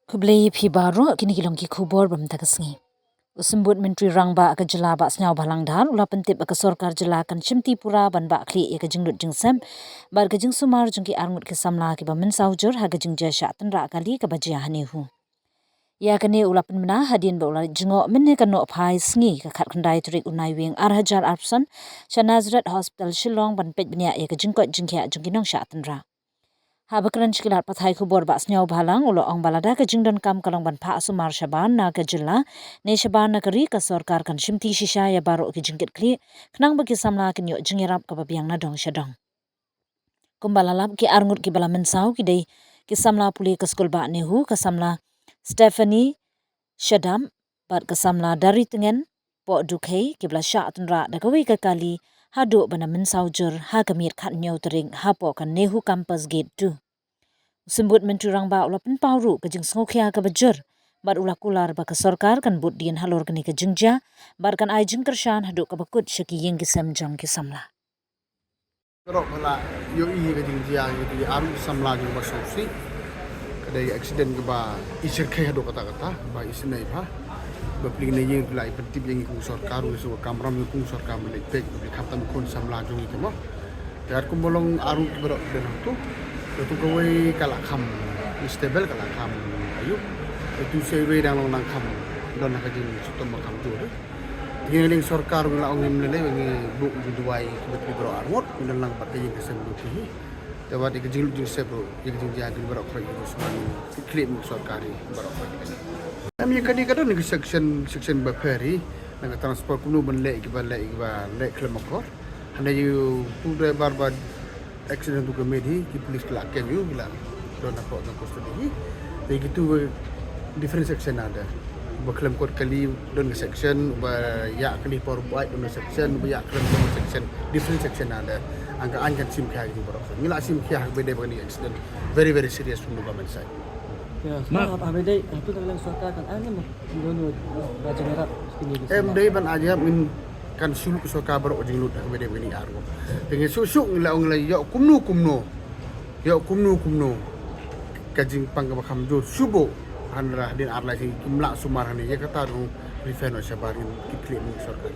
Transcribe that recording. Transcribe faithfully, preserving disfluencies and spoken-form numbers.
Khublei phi baroh, kine ki long ki khubor ba mynta ka sngi. U Symbud Myntri Rangbah ka jylla Bah Sniawbhalang Dhar u la pyntip ba ka sorkar jylla kan shimti pura ban bah khlieh ïa ka jinglut jingsep bad ka jingsumar jong ki arngut ki samla kiba mynsaw jur ha ka jingjia shah tynrah kali kaba jia ha NEHU. Ïa kane u la pynbna hadien ba u la jngoh mynne ka nohphai sngi ka khatkhyndai tarik u Naiwieng ar hajar arphew san sha Nazareth Hospital Shillong ban peit bniah ïa ka jingkoit jingkhiah jong ki nongshah tynrah. Haba kren sha ki lad pathai khubor Bah Sniawbhalang u la ong ba lada ka jingdonkam ka long ban phah sumar shabar na ka jylla ne shabar na ka ri, ka sorkar kan shimti shisha ïa baroh ki jingkitkhlieh khnang ba ki samla kin ïoh jingïarap kaba biang na dong sha dong. Kumba la lap, ki arngut kiba la mynsaw ki dei ki samla pule ka skul bah NEHU, ka samla Stephanie Shadap bad ka samla Daritngen Pohdukhei kiba la shah tynrah da kawei ka kali haduh ban da mynsaw jur ha ka miet khathynñiew tarik hapoh ka NEHU Campus Gate two. U Symbud Myntri Rangbah u la pynpaw ruh ka jingsngewkhia kaba jur bad u la kular ba ka sorkar kan bud dien halor kane ka jingjia bad kan ai jingkyrshan haduh kaba kut sha ki ïing ki sem jong ki samla. Baroh ba la ïohi ïa ka jingjia ïa ki arngut samla jong Bah Sopsi. Ka dei accident kaba i shyrkhei haduh katta katta, ba i snei bha. Ba pli na ïing phi la i pyntip ïa ngi kum sorkar, u ngi shu kamram ïa kum sorkar ban leit peit, ba phi kham tam khun samla jong ngi te mo. Te kat kumba long arngut baroh ki don hangtu. Te tu kawei ka la kham stable, ka la kham ayu. Te tu sa iwei dang long dang kham don ha ka jingshitom ba kham jur. Ïa ngi sorkar ngi la ong ngim lei lei, ngi buh ngi duwai kiba ki baroh arngut, ngi don lang bad ka ïing ka sem ruh ki hi. Te wat ïa ka jinglut jingsep ruh, ïa ka jingjia ki baroh khroit ki sumar ngi khlieh mynta sorkar hi baroh khroit. Em ïa kane ka don ka section, section ba pher hi, na ka transport kumno ban leh kiba leh kiba leh khlem akor. Hynrei ïa u tu driver ba accident tu ka mih hi, ki police ki la kem ïa u, ki la don hapoh jong custody hi. Te ki tu different section ada. Ba khlem kot kali don ka section, ba ïa kali por buai don ka section, ba ïa khlem don ka section, different section ada. Ang ka aiñ kan shim khia ki baroh. Ngi la shim khia ha kaba dei ba kane accident very very serious from the government side. Ya, ma haba dei, tu ka lang sorkar kan aiñ mo. Em dei ban aja min kan shu lut ka sorkar baroh ka jinglut ha kaba dei ba kane arngut. Te ngi shu shu ngi la ong la ïoh kumno kumno. Ïoh kumno kumno. Ka jingpang kaba kham jur shu buh. Hynrei hadien ar lai sngi kim lah sumar hangne, ïa kata dang refer noh shabar, ngin kit khlieh mynta sorkar.